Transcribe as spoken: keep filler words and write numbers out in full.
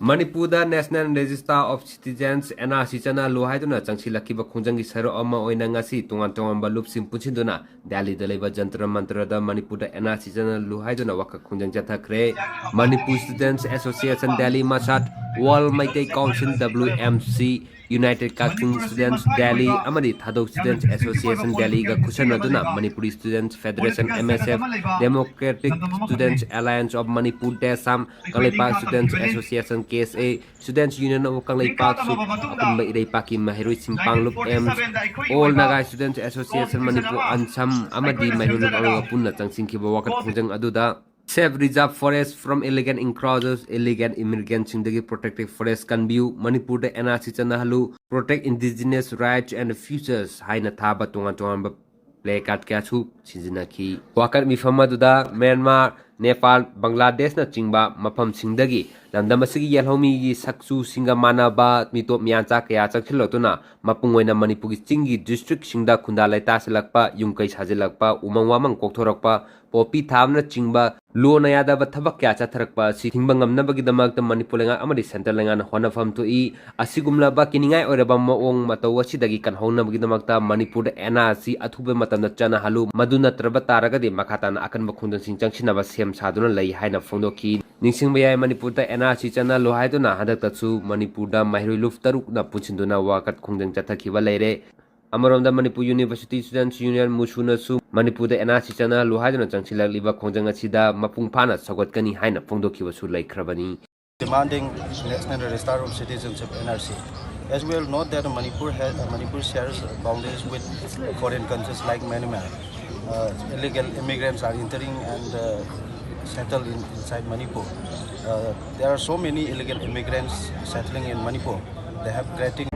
ꯃꯅꯤꯄꯨꯔꯗ National Register of Citizens, NRC, ꯆꯠꯅꯍꯜꯂꯨ ꯍꯥꯏꯗꯨꯅ ꯆꯪꯁꯤꯜꯂꯛꯈꯤꯕ ꯈꯣꯡꯖꯪꯒꯤ ꯁꯔꯨꯛ ꯑꯃ ꯑꯣꯏꯅ ꯉꯁꯤ ꯇꯣꯉꯥꯟ ꯇꯣꯉꯥꯟꯕ ꯂꯨꯞꯁꯤꯡ ꯄꯨꯟꯁꯤꯟꯗꯨꯅ ꯗꯦꯜꯂꯤꯗ ꯂꯩꯕ ꯖꯟꯇꯔ ꯃꯟꯇꯔꯗ ꯃꯅꯤꯄꯨꯔꯗ NRC ꯆꯠꯅꯍꯜꯂꯨ ꯍꯥꯏꯗꯨꯅ ꯋꯥꯀꯠ ꯈꯣꯡꯖꯪ ꯆꯠꯊꯈ꯭ꯔꯦ꯫ Manipur Students Association Delhi, MASAD, World Meitei Council, WMC, United Kachin Students Delhi ꯑꯃꯗꯤ ꯊꯥꯗꯧ Students Association Delhiꯒ ꯈꯨꯠꯁꯝꯅꯗꯨꯅ Manipuri Students Federation, MSF, Democratic Students Alliance of Manipur, ꯗꯦꯁꯥꯝ, Kangleipak Students Association, KSA, Students Union of ꯀꯪꯂꯩꯄꯥꯛꯁꯨ ꯑꯄꯨꯟꯕ ꯏꯔꯩꯄꯥꯛꯀꯤ ꯃꯍꯩꯔꯣꯏꯁꯤꯡ ꯄꯥꯡꯂꯨꯞ, AMSU, All Naga Students Association Manipur, ANSAM ꯑꯃꯗꯤ ꯃꯍꯩꯔꯣꯏ ꯂꯨꯞ ꯑꯃꯒ ꯄꯨꯟꯅ ꯆꯪꯁꯤꯟꯈꯤꯕ ꯋꯥꯀꯠ ꯈꯣꯡꯖꯪ ꯑꯗꯨꯗ Save reserve forest from illegal encroachers, illegal immigrantꯁꯤꯡꯗꯒꯤ protected forest ꯀꯟꯕꯤꯌꯨ, ꯃꯅꯤꯄꯨꯔꯗ NRC ꯆꯠꯅꯍꯜꯂꯨ, protect indigenous rights and futures ꯍꯥꯏꯅ ꯊꯥꯕ ꯇꯣꯉꯥꯟ ꯇꯣꯉꯥꯟꯕ placard ꯀꯌꯥꯁꯨ ꯁꯤꯖꯤꯟꯅꯈꯤ꯫ ꯋꯥꯀꯠ ꯃꯤꯐꯝ ꯑꯗꯨꯗ ꯃ꯭ꯌꯥꯟꯃꯥꯔ, ꯅꯦꯄꯥꯜ, ꯕꯪꯒ꯭ꯂꯥꯗꯦꯁꯅꯆꯤꯡꯕ ꯃꯐꯝꯁꯤꯡꯗꯒꯤ ꯂꯝꯗꯝ ꯑꯁꯤꯒꯤ ꯌꯦꯜꯍꯧꯃꯤꯒꯤ ꯁꯛꯆꯨꯁꯤꯡꯒ ꯃꯥꯟꯅꯕ ꯃꯤꯇꯣꯞ ꯃꯤꯌꯥꯟꯆꯥ ꯀꯌꯥ ꯆꯪꯁꯤꯜꯂꯛꯇꯨꯅ ꯃꯄꯨꯡ ꯑꯣꯏꯅ ꯃꯅꯤꯄꯨꯔꯒꯤ ꯆꯤꯡꯒꯤ districtꯁꯤꯡꯗ ꯈꯨꯟꯗꯥ ꯂꯩꯇꯥꯁꯤꯜꯂꯛꯄ, ꯌꯨꯝ ꯀꯩ ꯁꯥꯖꯤꯜꯂꯛꯄ, ꯎꯃꯪ ꯋꯥꯃꯪ ꯀꯣꯛꯊꯣꯔꯛꯄ, ꯄꯣꯄꯤ ꯊꯥꯕꯅꯆꯤꯡꯕ ꯂꯣꯅ ꯌꯥꯗꯕ ꯊꯕꯛ ꯀꯌꯥ ꯆꯠꯊꯔꯛꯄ ꯑꯁꯤ ꯊꯤꯡꯕ ꯉꯝꯅꯕꯒꯤꯗꯃꯛꯇ ꯃꯅꯤꯄꯨꯔ ꯂꯩꯉꯥꯛ ꯑꯃꯗꯤ central ꯂꯩꯉꯥꯛꯅ ꯍꯣꯠꯅꯐꯝ ꯊꯣꯛꯏ꯫ ꯑꯁꯤꯒꯨꯝꯂꯕ ꯀꯤꯅꯤꯡꯉꯥꯏ ꯑꯣꯏꯔꯕ ꯃꯑꯣꯡ ꯃꯇꯧ ꯑꯁꯤꯗꯒꯤ ꯀꯟꯍꯧꯅꯕꯒꯤꯗꯃꯛꯇ ꯃꯅꯤꯄꯨꯔꯗ NRC ꯑꯊꯨꯕ ꯃꯇꯝꯗ ꯆꯠꯅꯍꯜꯂꯨ, ꯃꯗꯨ ꯅꯠꯇ꯭ꯔꯕ ꯇꯥꯔꯒꯗꯤ ꯃꯈꯥ ꯇꯥꯅ ꯑꯀꯟꯕ ꯈꯣꯡꯖꯪꯁꯤꯡ ꯆꯪꯁꯤꯟꯅꯕ ꯁꯦꯝ ꯁꯥꯗꯨꯅ ꯂꯩ ꯍꯥꯏꯅ ꯐꯣꯡꯗꯣꯛꯈꯤ꯫ ꯅꯤꯡꯁꯤꯡꯕ ꯌꯥꯏ, ꯃꯅꯤꯄꯨꯔꯗ NRC ꯆꯠꯅꯍꯜꯂꯨ ꯍꯥꯏꯗꯨꯅ ꯍꯟꯗꯛꯇꯁꯨ ꯃꯅꯤꯄꯨꯔꯗ ꯃꯍꯩꯔꯣꯏ ꯂꯨꯞ ꯇꯔꯨꯛꯅ ꯄꯨꯟꯁꯤꯟꯗꯨꯅ ꯋꯥꯀꯠ ꯈꯣꯡꯖꯪ ꯆꯠꯊꯈꯤꯕ ꯂꯩꯔꯦ꯫ ꯑꯃꯔꯣꯝꯗ ꯃꯅꯤꯄꯨꯔ University Students Union, ꯃꯨꯁꯨꯅꯁꯨ ꯃꯅꯤꯄꯨꯔꯗ NRC ꯆꯠꯅꯍꯜꯂꯨ ꯍꯥꯏꯗꯨꯅ ꯆꯪꯁꯤꯜꯂꯛꯂꯤꯕ ꯈꯣꯡꯖꯪ ꯑꯁꯤꯗ ꯃꯄꯨꯡ ꯐꯥꯅ ꯁꯧꯒꯠꯀꯅꯤ ꯍꯥꯏꯅ ꯐꯣꯡꯗꯣꯛꯈꯤꯕꯁꯨ ꯂꯩꯈ꯭ꯔꯕꯅꯤ꯫ Demanding National Register of Citizenship, NRC. As we all know that Manipur has, uh, Manipur shares boundaries with foreign countries like Myanmar. Uh, illegal immigrants are entering and, uh, settle in, inside Manipur. Uh, there are so many illegal immigrants settling in Manipur. They have threatened